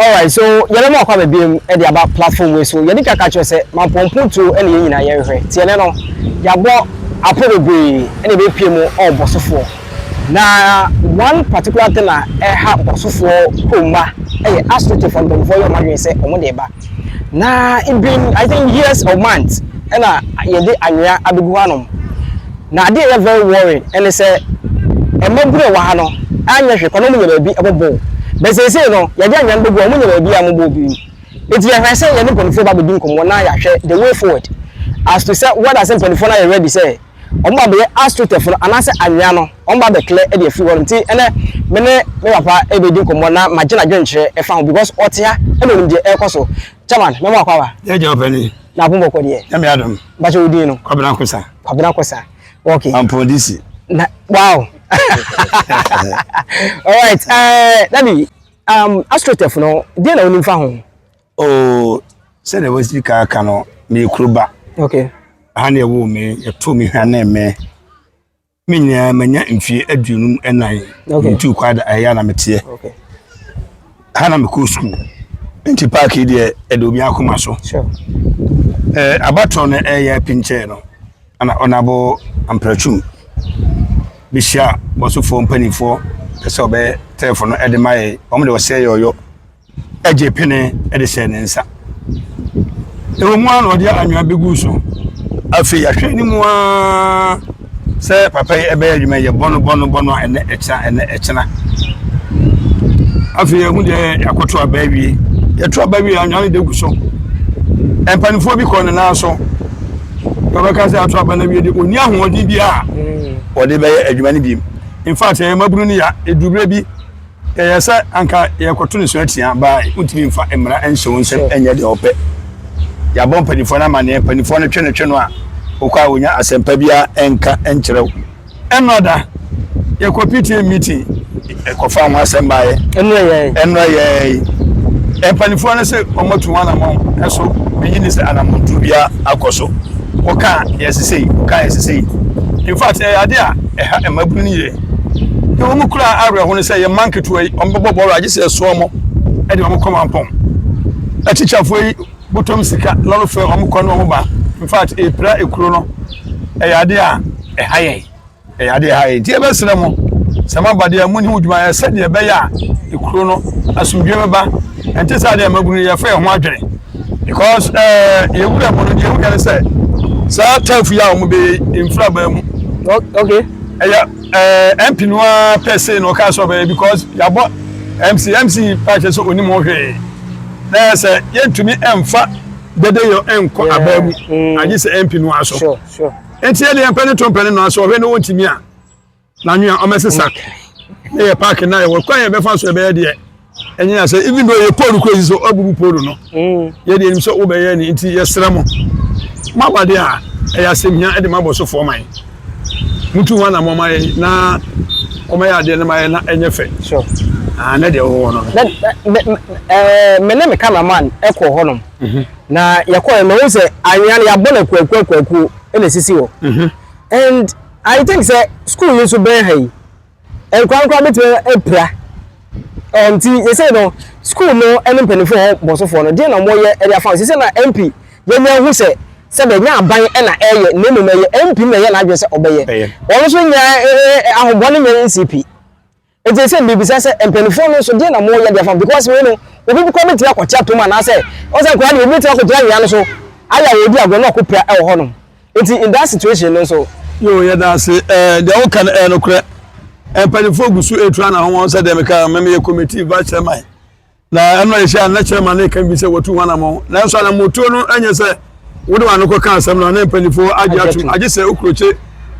Alright, so yɛbɛma wakɔ aba biom de aba platform wei so. Yɛde kaka kyerɛ sɛ mampɔnpo tuo ne yɛn nyinaa yɛrehwɛ. Nti ɛnɛ no, yɛabɔ apɔ bebree ɛna ɛbɛpie mu ɔwɔ Bɔsofoɔ. Na one particular thing a ɛha Bɔsofoɔ kurom ba ɛyɛ astroturf a mpanyinfoɔ yɛ ɔmo adwene sɛ ɔmo de ba. Na it been, I think, years or months ɛna yɛde anwea abɛgu hanom. Na adeɛ a ɛyɛ very worrying ɛne sɛ mmabunu a ɛwɔ ha no anyɛ hwee kɔ na ɔmo nya baabi ɛbɔ bɔɔl. Bɛsɛsɛ no yɛde anwea no bɛgu a, ɔmo nya baabi a ɔmo bɔ bi. Nti yɛhwɛ sɛ yɛne mpanimfoɔ ba bɛdi nkɔmmɔ na yɛahwɛ the way forward as to sɛ whether sɛ mpanimfoɔ no ayɛ ready sɛ ɔmo ba bɛyɛ astroturf no anaasɛ anwea no ɔmo ba bɛclear ɛde afiri hɔ no. Nti ɛnɛ me ne me papa ɛbɛdi nkɔmmɔ na magye n'adwenkyerɛ ɛfa ho because ɔte ha ɛna onim deɛ ɛrekɔ so. Chairman, mɛmo akɔ aba. Yɛgya ɔpɛni. Na apɔnbɔkɔ deɛ. Nyame adom. Bakyɛ wo din no? Kwabena Kosa. Kwabena Kosa, okay. Mampɔn DC. Na wow, alright, daddy, astroturf no deɛ na wonim fa ho? Oo, sɛdeɛ wɔsi ka aka no, meyɛ kuro ba. Ha ne ɛwɔ me, yɛtoo me hwane me nyinaa manya mfie 54. Ntu kwa da ɛyɛ na meteɛ. Ha na mekɔɔ sukuu, nti park yi deɛ ɛde obi akoma so. Abatɔ no ɛyɛ pinkyɛn no ana ɔnabɔ Ampratwum bɛhyia Bɔsofoɔ mpanimfoɔ pɛ sɛ ɔbɛyɛ turf no ɛde ma yɛ. Wɔn de ɔsɛ yɛ ɔyɔ ɛgye pene ɛde hyɛ ne nsa. Ɛwɔ mu a na ɔde anwea bɛgu so. Afei yɛahwɛ anim a sɛ papa yi ɛbɛyɛ adwuma yɛ bɔno bɔno bɔno a ɛnɛ ɛkyena, ɛnɛ ɛkyena. Afei yɛhu deɛ yɛakɔto aba awie. Yɛto aba awie, anwea no de gu so. Mpanimfoɔ bi kɔ ne nan so, wɔbɛka sɛ ato aba no awie de ɔni ahoɔden bi a wɔde bɛyɛ adwuma no bi. In fact, ɛyɛ mabunu no ya edubere bi yɛyɛ sɛ anka yɛkɔto ne so atia baa wontumi mfa mmara nhyɛ wo nsɛm ɛnyɛ deɛ ɔpɛ. Yɛabɔ mpanimfoɔ no amanneɛ, mpanimfoɔ no twe no twe no a wokɔ a wonya asɛmpa biara ɛnka ɛnkyerɛ wo. Ɛnnɔ da yɛkɔ PTA meeting, ɛkɔfa ho asɛm baeɛ. Ɛno yɛ Ɛnnɔ yɛɛ mpanimfoɔ no sɛ ɔmatu ho anammɔn, ɛso menyi ne sɛ anammɔntuo biara akɔ so. Woka yɛsesei, woka yɛsesei. In fact, ɛyɛ ade a ɛha mmabunu no yie. Yɛwɔ mu kura awerɛho no sɛ yɛ mma nketewa yi ɔmbɛbɔ bɔɔlo agye sɛ ɛsoɔ mo ɛde ɔmo kɔ Mampɔn. Atikyafoɔ yi bɔtɔm sika lɔre fɛ ɔmo kɔ ne ɔmo ba. In fact, epira ekuro no. Ɛyɛ ade a ɛha yɛn, ɛyɛ ade a ɛha yɛn, nti yɛbɛsrɛ mo sɛ mo aba deɛ mo ne ho dwuma yɛ sɛdeɛ ɛbɛyɛ a ekuro no asomdwe bɛba. Ɛnte sɛ adeɛ mmabunu yɛfɛ yɛn ho adwene because yɛwura mu no deɛ yɛwura no sɛ saa turf yi a wɔn bɛyɛ mfraba mu. Ɛyɛ MP no ara pɛ se na ɔka sɛ ɔbɛyɛ because yɛabɔ MC, MC pa kyerɛ sɛ onim ho hwee na yɛ sɛ yɛntumi ɛmfa dede yɛ ɛnkɔ abaa mu agye sɛ MP no aso. Nti yɛde yɛn pɛ ne to mpɛ ne no aso ɔhwɛ ne wɔntumi a n'anwea ɔmɛsesa ne yɛ park na yɛwɔ kwan yɛ bɛfa so ɛbɛyɛ deɛ ɛnyɛ sɛ even though yɛ pole kuro yi so ɔbubu pole no yɛde anim sɛ wobɛyɛ ne. Nti yɛsrɛ mo, moaba deɛ a ɛyɛ asɛm hia ɛde mabɔ so foɔ man mutu ho anam ɔma yɛ na ɔma yɛ adeɛ no ma yɛ na ɛnyɛ fɛ. Ah, ne deɛ wɔwɔ no. Na me me me ne me cameraman ɛkɔ hɔnom na yɛkɔ yɛ mahu sɛ anwea no yɛabɔ no akuakuo akuakuo ɛna esisi hɔ and I think sɛ school yi nso bɛn ha yi, nkwadaa nkwadaa bɛtumi apira. Nti yɛsɛ no school no ɛne mpanimfoɔ hɔ Bɔsofoɔ no deɛ na wɔyɛ ɛde afa sɛ na MP yɛnya hu sɛ bɛnya aban ɛna ɛyɛ na mmom ɛyɛ MP na ɛyɛ n'adwene sɛ ɔbɛyɛ. Wɔn nso nya ahobɔ no nya NCP. Nti sɛ mbibisa sɛ mpanimfoɔ no nso deɛ na wɔyɛ de afa because wei no obi bi kɔ bɛtumi akɔte atom anaasɛ ɔsɛ nkwadaa deɛ obi bɛtumi akɔgyina anwea no so ayɛ a wɔdi agorɔ na ɔkɔ pira ɛwɔ hɔnom. Nti in that situation no nso. Yo, yɛda ase. Deɛ woka no ɛyɛ nokorɛ. Mpanimfoɔ gu so etu ana ho sɛ deɛ meka mɛmɛ yɛ committee vice chairman na ɛno a yɛhyɛ a na chairman ne ka bi sɛ wɔtu ho anammɔn, nanso anammɔtuo no ɛnyɛ sɛ wode wɔn ano kɔka asɛm no na mpanimfoɔ agye atum agye sɛ wokurokye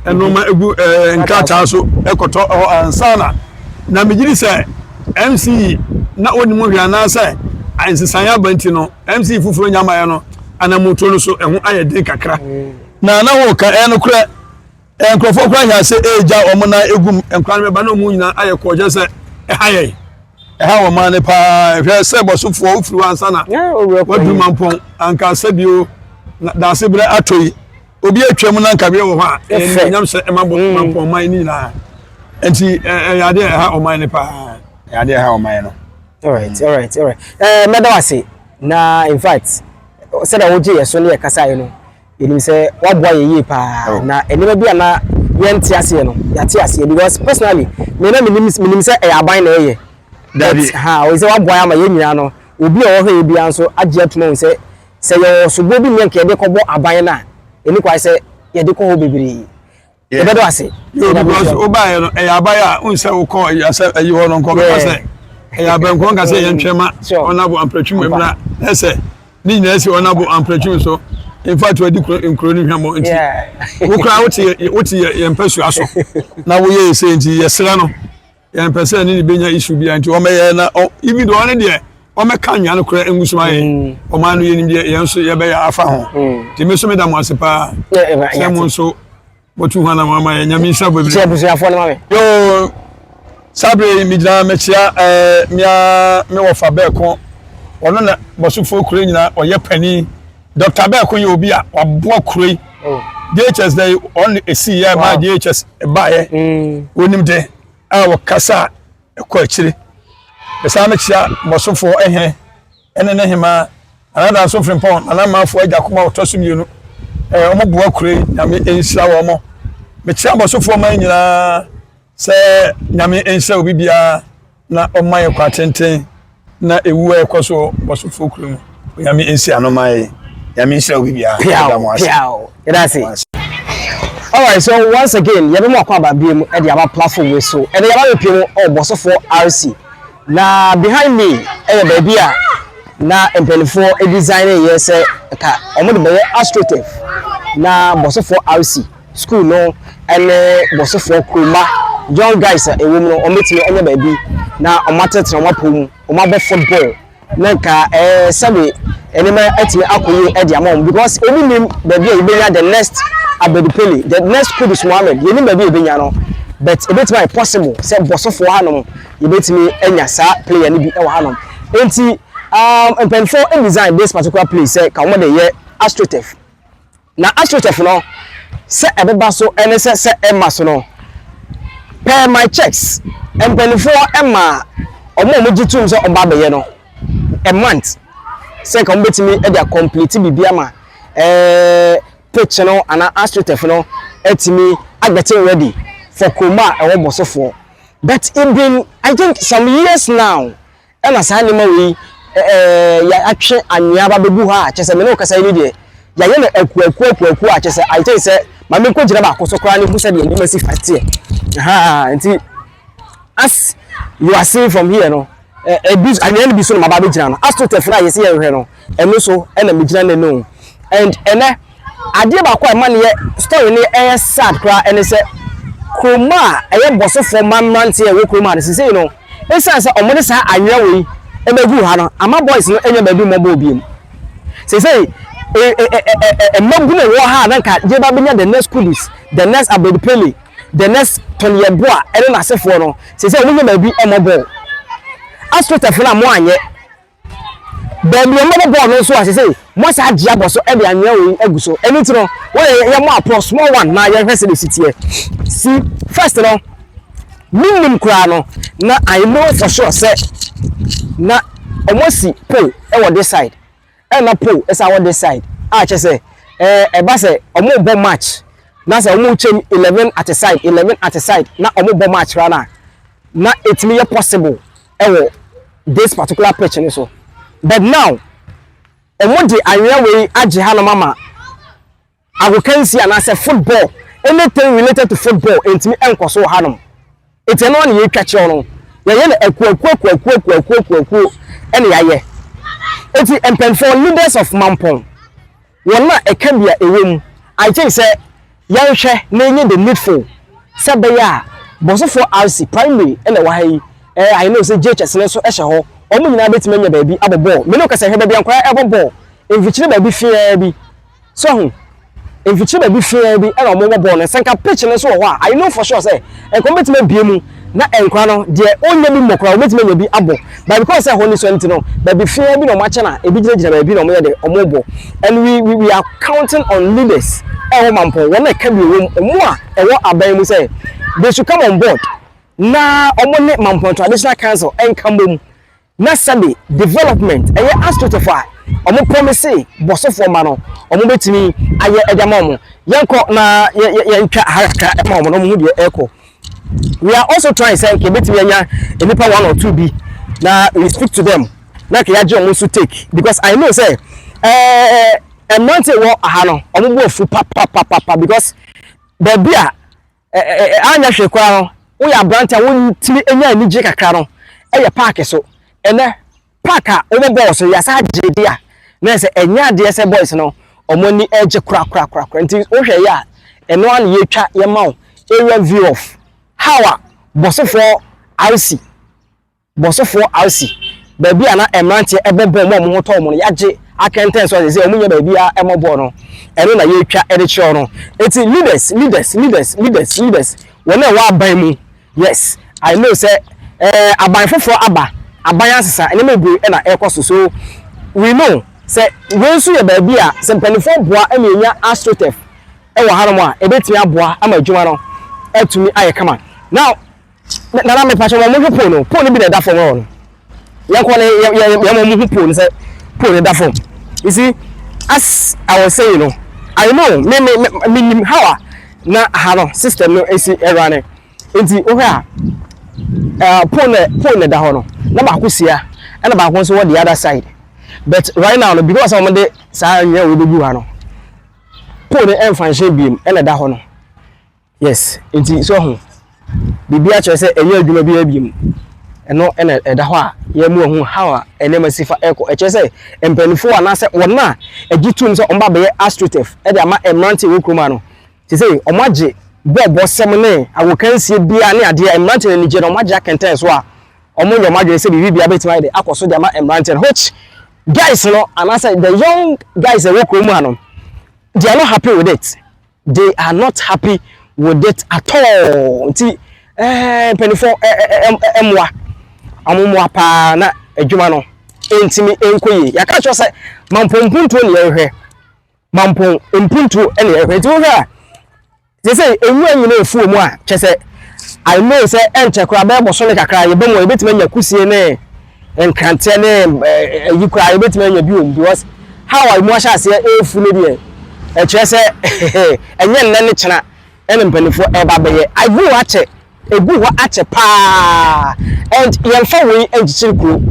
nneɛma egu nkrataa so ɛkɔtɔ ɛhɔ ansa na megye di sɛ MC na onim hwɛ anaasɛ nsesan aba. Nti no MC foforɔ nya amaeɛ no anammɔtuo no so ɛho ayɛ den kakra na wɔka ɛyɛ nokorɛ. Nkurɔfoɔ koraa hwɛ ase ɛregya wɔn nan egum nkwa no bɛba na wɔn nyinaa ayɛ kɔɔkyɛ sɛ ɛha yɛn, ɛha wɔn man no paa. Hwɛ sɛ Bɔsofoɔ wofiri hɔ ansa na waduru Mampɔn anka sɛbio na daase berɛ atɔ yi obi atwa mu na nkabeɛ wɔ hɔ a ɛyɛ nimonyam sɛ ɛma bɔ Mampɔn man no nyinaa. Nti ɛyɛ adeɛ a ɛha ɔman no paa, ɛyɛ adeɛ a ɛha ɔman no. Alright. Mɛda wo ase na in fact, sɛdeɛ wogye yɛ so ne yɛ kasa yi no, yɛnim sɛ woaboa yɛ yie paa. Oh. Na nneɛma bi a na yɛnte aseɛ no, yɛate aseɛ, because personally me na menim sɛ ɛyɛ aban na ɛyɛ. Dabi. But ha ɔyɛ sɛ woaboa yɛ ama yɛn nyinaa no, obi a ɔwɔ hɔ yɛ biara nso agye atum ahu sɛ yɛwɔ soboɔ bi ne nka yɛde kɔbɔ aban no a, ɛni kwan sɛ yɛde kɔ hɔ bebree. Yɛbɛdɔ ase. Yo, because wobaeɛ no, ɛyɛ aban a wohu sɛ wokɔ asɛ ayi hɔ no, nkɔ bɛka sɛ ɛyɛ abankuo nka sɛ yɛntwɛn ma ɔnabo ampratwum mmra, na sɛ ne nyinaa si ɔnabo ampratwum so. In fact, wadi nkuro no hwamɔ, nti wo koraa wote yɛn mpasua so na woyɛ yɛ sɛ, nti yɛsrɛ no, yɛmpɛ sɛ ne ne bɛnya issue bia, nti wɔmɛyɛ na even though ɔne deɛ wɔmɛka nwea no koraa ngu so ma yɛn ɔman no, yɛnim deɛ yɛn nso yɛbɛyɛ afa ho. Nti me nso meda mo ase paa sɛ mo nso motu ho anam ama yɛn. Nyame nhyira bebree. Kyɛ abusuafoɔ no ma me. Yoo, saa bere yi megyina mekyia mea me wɔfa bɛɛko, ɔno na bɔsofoɔ kuro nyinaa ɔyɛ panin. Dr. Bɛɛko yɛ obi a waboa kuro yi. JHS dɛ ɔno esi yɛ maa JHS baeɛ. Onim de a wɔkasa a ɛkɔ akyire. Mesan mekyia bɔsofoɔ hene ɛne ne hemaa Nana Danso Frimpong, Nana Manfoɔ agya kuma ɔtɔ so mmienu. Wɔn boa kuro yi, Nyame nhyira wɔn. Mekyia bɔsofoɔ man nyinaa sɛ Nyame nhyira obi biara na ɔma yɛ kwa tenten na ewu a ɛkɔ so bɔsofoɔ kuro mu. Nyame nsi ano ma yɛ. Nyame nhyira obi biara. Yɛda mo ase. Piaw, yɛda ase. Alright, so once again, yɛbɛ mu akɔ aba bie mu ɛde aba platform wei so. Ɛde yɛba bɛpie mu ɔwɔ Bɔsofoɔ RC. Na behind me ɛyɛ baabi a na mpanimfoɔ design yɛ sɛ ka wɔn de bɛyɛ astroturf na Bɔsofoɔ RC school no ɛne Bɔsofoɔ kuroma young guys a ɛwɔ mu no, wɔn bɛtumi anya baabi na wɔn atenatena wɔn apɔ mu, wɔn abɔ football na nka sɛbe nneɛma atumi akɔ yie ɛde ama wɔn, because obi nim baabi a yɛbɛnya the next Abedi Pele, the next Kudus Mohammed. Yɛnim baabi a yɛbɛnya no, but ebɛtumi ayɛ possible sɛ Bɔsofoɔ hanom yɛbɛtumi anya saa player no bi wɔ hanom. Nti mpanyinfoɔ design this particular place sɛ ka wɔn de yɛ astroturf, na astroturf no sɛ ɛbɛba so ɛne sɛ ɛma so no, per my checks, mpanyinfoɔ ɛma wɔn a wɔgye tum sɛ ɔba abɛyɛ no a month sɛ nka wɔn bɛtumi de acomplete biribi ama pitch no anaa astroturf no atumi aget ready for kuroma a ɛwɔ Bɔsofoɔ. But it been, I think, some years now ɛna saa nneɛma wei yɛatwe anwea ba bɛgu hɔ a kyɛ sɛ mene wo kasa yi ni deɛ, yɛayɛ no akuakuo akuakuo a kyɛ sɛ I think sɛ maame nkɔ gyina baako so koraa ne hu sɛdeɛ nneɛma si fa teɛ ha. Nti as you are seeing from here no, ebi anwea no bi so na maba abɛgyina no. Astroturf no a yɛsɛ yɛhwɛ no, ɛno so ɛna megyina n'anim. And ɛnɛ adeɛ baako a ɛma no yɛ story no ɛyɛ sad koraa ɛne sɛ kuroma a ɛyɛ Bɔsofoɔ mma mmeranteɛ a ɛwɔ kurom ha no sisei no, ɛsiane sɛ wɔde saa anwea wei ɛbɛgu ha no, ama boys no anya baabi mmɔ bɔɔl biem. Sisei mmabunu a ɛwɔ ha a na nka yɛba bɛnya the next Kudus, the next Abedi Pele, the next Tony Yeboah ɛne n'asefoɔ no, sisei wɔn nya baabi mmɔ bɔɔl. Astroturf no a mo anyɛ baabi a wɔbɛbɔ bɔɔl no nso a, sisei mo asa agye abɔ so ɛde anwea wei agu so. Ɛno ti no, wɔyɛ yɛ mo aporɔ small one na yɛhwɛ sɛ de si teɛ. Si first no, minim koraa no na I know for sure sɛ na wɔn asi pole ɛwɔ this side, ɛna pole ɛsa wɔ this side a kyerɛ sɛ ɛba sɛ wɔn bɔ match na sɛ wɔn kyɛm 11 at a side, 11 at a side, na wɔn bɔ match koraa na etumi yɛ possible ɛwɔ this particular pitch no so. But now wɔn de anwea wei agye hanom ama agokansi anaasɛ football, anything related to football ntumi nkɔ so wɔ hanom. Eti ɛno na yɛtwa kyerɛw no, yɛyɛ no akuakuo akuakuo akuakuo akuakuo ɛna yɛayɛ. Eti mpanyinfoɔ, leaders of Mampɔn, wɔn a ɛka bi a ɛwɔ mu, I think sɛ yɛnhwɛ na enye the needful sɛ bɛyɛ a Bɔsofoɔ RC primary ɛna ɛwɔ ha yi. I know sɛ JHS no nso ɛhyɛ hɔ, wɔn nyinaa bɛtumi anya baabi abɔ bɔɔl. Mene kasa hwɛ baabi a nkwadaa ɛbɔ bɔɔl, mfikyire baabi fiaa bi so ho, mfikyire baabi fiaa bi ɛna wɔn bɔ bɔɔl no. Sɛ nka pitch no nso wɔ hɔ a, I know for sure sɛ nka wɔn bɛtumi abie mu na nkwadaa no deɛ ɔnya bi mmɔ koraa, wɔbɛtumi anya bi abɔ. But because sɛ ɛhɔ ni so nti no, baabi fiaa bi na wɔn akyɛ na ebi gyinagyina baabi na wɔn yɛ de wɔn bɔ. And we are counting on leaders ɛwɔ Mampɔn, wɔn a ɛka bi wɔ mu, wɔn a ɛwɔ aban mu sɛ they should come on board na wɔn ne Mampɔn Traditional Council ɛnka mbom. Na sɛbe development ɛyɛ astroturf a ɔmo promise bɔsɔfoɔ ma no, ɔmo bɛtumi ayɛ ɛde ama ɔmo. Yɛnkɔ na yɛntwa ha kakra ɛma ɔmo na ɔmo ho deɛ ɛrekɔ. We are also trying sɛ nka ebɛtumi anya nipa one or two bi na we speak to them na nka yɛagye ɔmo nso take, because I know sɛ mmeranteɛ wɔ aha no, ɔmo bu afu papapapa, because baabi a ɛɛ anya hwee koraa no, woyɛ aberante a wotumi anya anigye kakra no ɛyɛ park so. Ɛnɛ park a wɔbɔ bɔɔl so yasa agye di a, na sɛ ɛnyɛ adeɛ sɛ boys no ɔmo ani ɛgye korakorakorakora. Nti wohwɛ yɛ a, ɛno ano yɛtwa yɛma wo area view of how a Bɔsofoɔ RC, Bɔsofoɔ RC, baabi a na mmeranteɛ ɛbɔ bɔɔl mu a ɔmo ho tɔ ɔmo no, yɛagye akɛntɛn so a sɛ ɔmo nyɛ baabi a ɛmɔ bɔɔl no. Ɛno na yɛtwa ɛde kyerɛw no. Eti leaders, leaders, leaders, leaders, leaders, wɔn a ɛwɔ aban mu, yes, I know sɛ aban foforɔ aba, aban asesa, nneɛma bebree ɛna ɛrekɔ so. So we know sɛ wei nso yɛ baabi a sɛ mpanimfoɔ boa ɛna enya astroturf ɛwɔ hanom a, ebetumi aboa ama adwuma no ɛtumi ayɛ kama. Now nana, mepakyɛ wɔn mo hwɛ pole no, pole no bi na ɛda fam hɔ no. Yɛn kɔ ne yɛ yɛ yɛn mo hu pole no sɛ pole no da fam. You see, as I was saying no, I know me nim how a na ha no system no esi ɛra ne. Nti wohwɛ a, pole no da hɔ no, na baako sia ɛna baako nso wɔ the other side. But right now no, because wɔn de saa nwia wo bɛgu ha no, pole no ɛnfa nhyɛn biem ɛna ɛda hɔ no. Yes, nti so ho biribi akyerɛ sɛ ɛnyɛ adwuma bi abiem. Ɛno ɛna ɛda hɔ a yɛn mu ehu how a nneɛma si fa ɛkɔ. Ɛkyerɛ sɛ mpanimfoɔ anaasɛ wɔn a ɛgye tum sɛ wɔn ba bɛyɛ astroturf ɛde ama mmeranteɛ wɔ kurom ha no, te sɛ wɔn agye bɔɔbɔ sɛm ne awokansie bia ne adeɛ mmeranteɛ no anigye no, wɔn agye akɛntɛn so a wɔn nyɛ wɔn adwene sɛ biribi bia bɛtumi ayɛ de akɔ so de ama mmeranteɛ no, which guys no anaasɛ the young guys ɛwɔ kurom ha no, they are not happy with it. They are not happy with it at all. Nti mpanimfoɔ ɛmmoa ɔmo mmoa paa na adwuma no ntumi nkɔ yie. Yɛaka kyerɛ sɛ Mampɔn mpuntuo ne yɛrehwɛ, Mampɔn mpuntuo ne yɛrehwɛ. Nti wohwɛ a, sɛ nwura nyina efuo mu a, kyɛ sɛ I know sɛ ɛnkyɛ koraa, bɛyɛ bɔsɔme kakra yɛbɛ mu a, yɛbɛtumi anya kusie ne nkranteɛ ne ɛyi koraa, yɛbɛtumi anya bi wɔ mu, because how a mu ahyɛ aseɛ ɛrefu no deɛ, ɛkyerɛ sɛ ɛnyɛ nnɛ ne kyena ɛna mpanimfoɔ ɛreba bɛyɛ. Agu hɔ akyɛ, egu hɔ akyɛ paa, and yɛmfa wei nkyekyere kuro.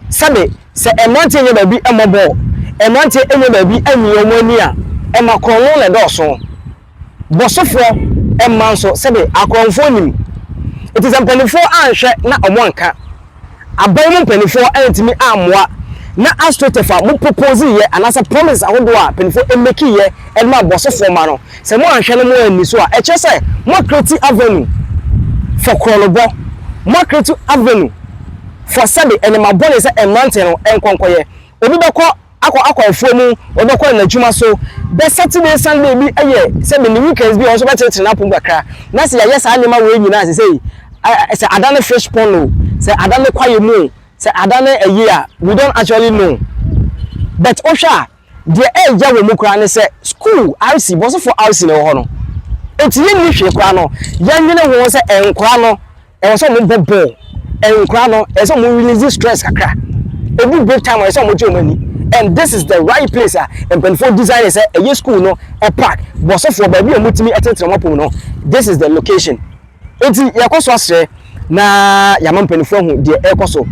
Sɛbe sɛ mmeranteɛ nyɛ baabi mmɔ bɔɔl, mmeranteɛ nyɛ baabi anyi wɔn ani a, ɛma korɔno na ɛdɔɔso. Bɔsofoɔ mma nso, sɛbe akorɔmfoɔ nim. Eti sɛ mpanimfoɔ anhwɛ na ɔmo anka aban mu, mpanimfoɔ antumi ammoa na astroturf a mo propose yɛ anaasɛ promise ahodoɔ a mpanimfoɔ emeki yɛ ɛde ma bɔsofoɔ ma no, sɛ mo anhwɛ no mo anni so a, ɛkyerɛ sɛ mo create avenue for korɔnobɔ, mo create avenue for sɛbe ɛnɛma bɔne sɛ mmeranteɛ no nkɔnkɔyɛ. Obi bɛkɔ akɔ afuo mu, obi bɛkɔ n'adwuma so bɛ Saturday, Sunday bi ɛyɛ sɛbe ne weekends bi, ɔno nso bɛtenetene n'apom kakra. Na sɛ yɛayɛ saa nneɛma wei nyinaa sɛ sɛ ada ne fish pond o, sɛ ada ne kwaeɛ mu o, sɛ ada ne ayi a, we don't actually know. But wohwɛ a, deɛ ɛɛgya wɔ mu koraa ne sɛ school RC, Bɔsofo RC na ɛwɔ hɔ no. Eti yɛnni hwee koraa no, yɛnwene ho sɛ nkora no ɛwɔ sɛ ɔmo bɔ bɔɔl, nkora no ɛwɔ sɛ ɔmo release stress kakra ebi, break time ɛwɔ sɛ ɔmo gye ɔmo ani, and this is the right place a mpanyinfoɔ design sɛ ɛyɛ school no ɛ park Bɔsɔfoɔ baabi a ɔmo tumi ɛtenetene ɔmo apom no. This is the location. Eti yɛkɔ so asrɛ na yàmà mpanyinfoɔ ho deɛ ɛkɔ so.